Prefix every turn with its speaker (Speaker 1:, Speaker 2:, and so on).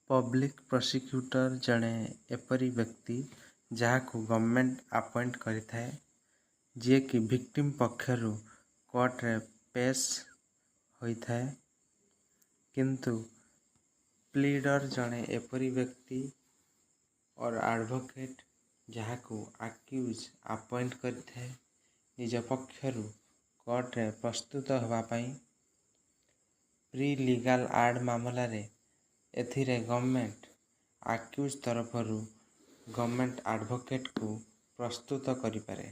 Speaker 1: Public prosecutor ଜଣେ ଏପରି ବ୍ୟକ୍ତି, ଯାହାକୁ ଗଭର୍ଣ୍ଣମେଣ୍ଟ ଆପଏଣ୍ଟ କରିଥାଏ, ଯିଏକି ଭିକ୍ଟିମ୍ ପକ୍ଷରୁ କୋର୍ଟରେ ପେଶ ହୋଇଥାଏ। କିନ୍ତୁ ପ୍ଲିଡ଼ର୍ ଜଣେ ଏପରି ବ୍ୟକ୍ତି ଅର୍ ଆଡ଼ଭୋକେଟ୍, ଯାହାକୁ ଆକ୍ୟୁଜ୍ ଆପଏଣ୍ଟ କରିଥାଏ ନିଜ ପକ୍ଷରୁ କୋର୍ଟରେ ପ୍ରସ୍ତୁତ ହେବା ପାଇଁ। ପ୍ରି ଲିଗାଲ୍ ଏଡ୍ ମାମଲାରେ ଏଥିରେ ଗଭର୍ଣ୍ଣମେଣ୍ଟ ଆକ୍ୟୁଜ୍ ତରଫରୁ ଗଭର୍ଣ୍ଣମେଣ୍ଟ ଆଡ଼ଭୋକେଟ୍କୁ ପ୍ରସ୍ତୁତ କରିପାରେ।